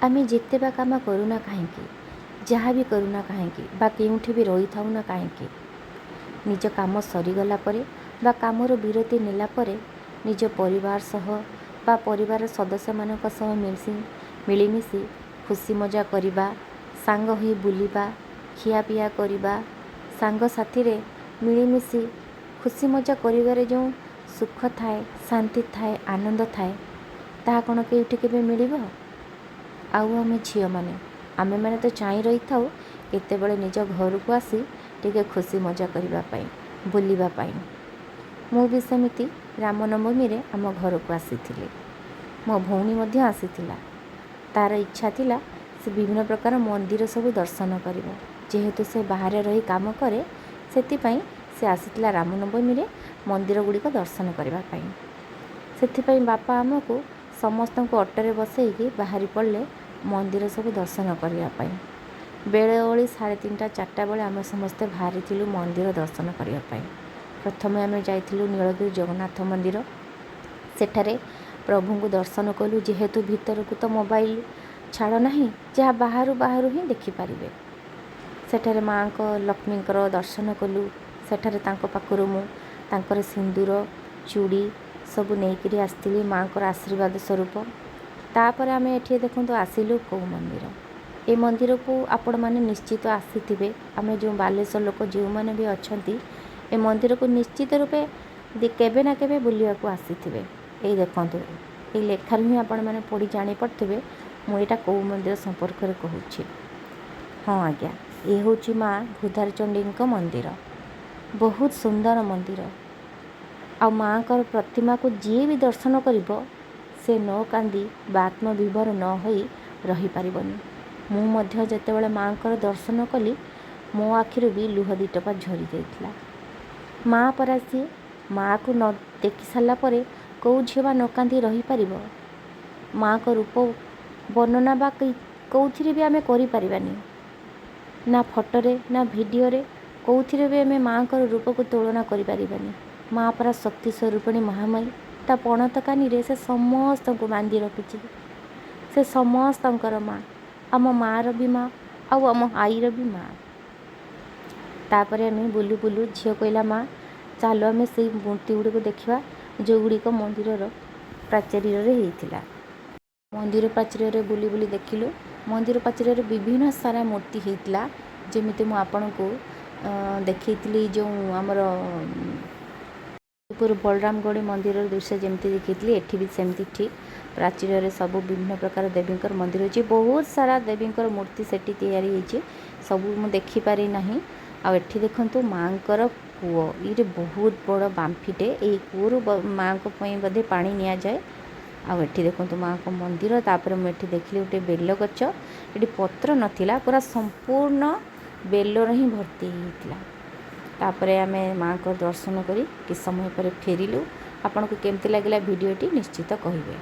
ଆମେ ଯେତେ ବା କାମ କରୁନା କାହିଁକି, ଯାହା ବି କରୁନା କାହିଁକି ବା କେଉଁଠି ବି ରହିଥାଉ ନା କାହିଁକି, ନିଜ କାମ ସରିଗଲା ପରେ ବା କାମରୁ ବିରତି ନେଲା ପରେ ନିଜ ପରିବାର ସହ ବା ପରିବାର ସଦସ୍ୟମାନଙ୍କ ସହ ମିଳିମିଶି ଖୁସି ମଜା କରିବା, ସାଙ୍ଗ ହୋଇ ବୁଲିବା, ଖିଆପିଆ କରିବା, ସାଙ୍ଗସାଥିରେ ମିଳିମିଶି ଖୁସି ମଜା କରିବାରେ ଯେଉଁ ସୁଖ ଥାଏ, ଶାନ୍ତି ଥାଏ, ଆନନ୍ଦ ଥାଏ, ତାହା କ'ଣ କେଉଁଠି କେବେ ମିଳିବ? ଆଉ ଆମେ ଝିଅମାନେ, ଆମେମାନେ ତ ଚାହିଁ ରହିଥାଉ କେତେବେଳେ ନିଜ ଘରକୁ ଆସି ଟିକେ ଖୁସି ମଜା କରିବା ପାଇଁ, ବୁଲିବା ପାଇଁ। ମୁଁ ବି ସେମିତି ରାମନବମୀରେ ଆମ ଘରକୁ ଆସିଥିଲି। ମୋ ଭଉଣୀ ମଧ୍ୟ ଆସିଥିଲା। ତା'ର ଇଚ୍ଛା ଥିଲା ସେ ବିଭିନ୍ନ ପ୍ରକାର ମନ୍ଦିର ସବୁ ଦର୍ଶନ କରିବ। ଯେହେତୁ ସେ ବାହାରେ ରହି କାମ କରେ, ସେଥିପାଇଁ ସେ ଆସିଥିଲା ରାମନବମୀରେ ମନ୍ଦିର ଗୁଡ଼ିକ ଦର୍ଶନ କରିବା ପାଇଁ। ସେଥିପାଇଁ ବାପା ଆମକୁ ସମସ୍ତଙ୍କୁ ଅଟୋରେ ବସେଇକି ବାହାରି ପଡ଼ିଲେ ମନ୍ଦିର ସବୁ ଦର୍ଶନ କରିବା ପାଇଁ। ବେଳଓଳି 3:30 4ଟା ବେଳେ ଆମେ ସମସ୍ତେ ବାହାରିଥିଲୁ ମନ୍ଦିର ଦର୍ଶନ କରିବା ପାଇଁ। ପ୍ରଥମେ ଆମେ ଯାଇଥିଲୁ ନୀଳଗିରି ଜଗନ୍ନାଥ ମନ୍ଦିର। ସେଠାରେ ପ୍ରଭୁଙ୍କୁ ଦର୍ଶନ କଲୁ। ଯେହେତୁ ଭିତରକୁ ତ ମୋବାଇଲ ଛାଡ଼ ନାହିଁ, ଯାହା ବାହାରୁ ବାହାରୁ ହିଁ ଦେଖିପାରିବେ। ସେଠାରେ ମାଆଙ୍କ ଲକ୍ଷ୍ମୀଙ୍କର ଦର୍ଶନ କଲୁ। ସେଠାରେ ତାଙ୍କ ପାଖରୁ ମୁଁ ତାଙ୍କର ସିନ୍ଦୁର, ଚୁଡ଼ି ସବୁ ନେଇକରି ଆସିଥିଲି ମାଆଙ୍କର ଆଶୀର୍ବାଦ ସ୍ୱରୂପ। ତାପରେ ଆମେ ଏଠି ଦେଖନ୍ତୁ ଆସିଲୁ କେଉଁ ମନ୍ଦିର। ଏ ମନ୍ଦିରକୁ ଆପଣମାନେ ନିଶ୍ଚିତ ଆସିଥିବେ। ଆମେ ଯେଉଁ ବାଲେଶ୍ୱର ଲୋକ ଯେଉଁମାନେ ବି ଅଛନ୍ତି, ଏ ମନ୍ଦିରକୁ ନିଶ୍ଚିତ ରୂପେ କେବେ ନା କେବେ ବୁଲିବାକୁ ଆସିଥିବେ। ଏଇ ଦେଖନ୍ତୁ, ଏଇ ଲେଖାରୁ ହିଁ ଆପଣମାନେ ପଢ଼ି ଜାଣିପାରୁଥିବେ ମୁଁ ଏଇଟା କେଉଁ ମନ୍ଦିର ସମ୍ପର୍କରେ କହୁଛି। ହଁ ଆଜ୍ଞା, ଏ ହେଉଛି ମା ଭୂଧାରଚଣ୍ଡୀଙ୍କ ମନ୍ଦିର। ବହୁତ ସୁନ୍ଦର ମନ୍ଦିର। ଆଉ ମାଆଙ୍କର ପ୍ରତିମାକୁ ଯିଏ ବି ଦର୍ଶନ କରିବ, ସେ ନ କାନ୍ଦି ବା ଆତ୍ମବିଭୋର ନ ହୋଇ ରହିପାରିବନି। ମୁଁ ମଧ୍ୟ ଯେତେବେଳେ ମାଆଙ୍କର ଦର୍ଶନ କଲି, ମୋ ଆଖିରୁ ବି ଲୁହ ଦୁଇଟୋପା ଝରି ଯାଇଥିଲା। ମା ପରା ସିଏ। ମାଆକୁ ନ ଦେଖି ସାରିଲା ପରେ କେଉଁ ଝିଅ ବା ନ କାନ୍ଦି ରହିପାରିବ? ମାଆଙ୍କ ରୂପ ବର୍ଣ୍ଣନା ବା କେଉଁଥିରେ ବି ଆମେ କରିପାରିବାନି। ନା ଫଟୋରେ, ନା ଭିଡ଼ିଓରେ, କେଉଁଥିରେ ବି ଆମେ ମାଆଙ୍କର ରୂପକୁ ତୁଳନା କରିପାରିବାନି। ମା ପରା ଶକ୍ତି ସ୍ୱରୂପିଣୀ ମହାମାୟୀ। ତା ପଣତ କାନିରେ ସେ ସମସ୍ତଙ୍କୁ ବାନ୍ଧି ରଖିଛି। ସେ ସମସ୍ତଙ୍କର ମା, ଆମ ମାଆର ବି ମା ଆଉ ଆମ ଆଈର ବି ମା। ତାପରେ ଆମେ ବୁଲୁ ବୁଲୁ ଝିଅ କହିଲା, "ମା, ଚାଲ ଆମେ ସେଇ ମୂର୍ତ୍ତି ଗୁଡ଼ିକୁ ଦେଖିବା, ଯେଉଁଗୁଡ଼ିକ ମନ୍ଦିରର ପ୍ରାଚୀରରେ ହେଇଥିଲା।" ମନ୍ଦିର ପ୍ରାଚୀରରେ ବୁଲି ବୁଲି ଦେଖିଲୁ। ମନ୍ଦିର ପ୍ରାଚୀରରେ ବିଭିନ୍ନ ସାରା ମୂର୍ତ୍ତି ହେଇଥିଲା। ଯେମିତି ମୁଁ ଆପଣଙ୍କୁ ଦେଖେଇଥିଲି, ଯେଉଁ ଆମର ବଳରାମଗଡ଼ି ମନ୍ଦିରର ଦୃଶ୍ୟ ଯେମିତି ଦେଖେଇଥିଲି, ଏଠି ବି ସେମିତି ଠିକ୍ ପ୍ରାଚୀରରେ ସବୁ ବିଭିନ୍ନ ପ୍ରକାର ଦେବୀଙ୍କର ମନ୍ଦିର ଅଛି। ବହୁତ ସାରା ଦେବୀଙ୍କର ମୂର୍ତ୍ତି ସେଠି ତିଆରି ହେଇଛି। ସବୁ ମୁଁ ଦେଖିପାରି ନାହିଁ। ଆଉ ଏଠି ଦେଖନ୍ତୁ ମାଆଙ୍କର କୂଅ। ଏଇଠି ବହୁତ ବଡ଼ ବାମ୍ଫିଟେ। ଏଇ କୂଅରୁ ମାଆଙ୍କ ପାଇଁ ବୋଧେ ପାଣି ନିଆଯାଏ। ଆଉ ଏଠି ଦେଖନ୍ତୁ ମାଆଙ୍କ ମନ୍ଦିର। ତାପରେ ମୁଁ ଏଠି ଦେଖିଲି ଗୋଟେ ବେଲ ଗଛ। ଏଠି ପତ୍ର ନଥିଲା, ପୁରା ସମ୍ପୂର୍ଣ୍ଣ ବେଲରେ ହିଁ ଭର୍ତ୍ତି ହେଇଥିଲା। ତାପରେ ଆମେ ମାଆଙ୍କ ଦର୍ଶନ କରି କିଛି ସମୟ ପରେ ଫେରିଲୁ। ଆପଣଙ୍କୁ କେମିତି ଲାଗିଲା ଭିଡ଼ିଓଟି, ନିଶ୍ଚିତ କହିବେ।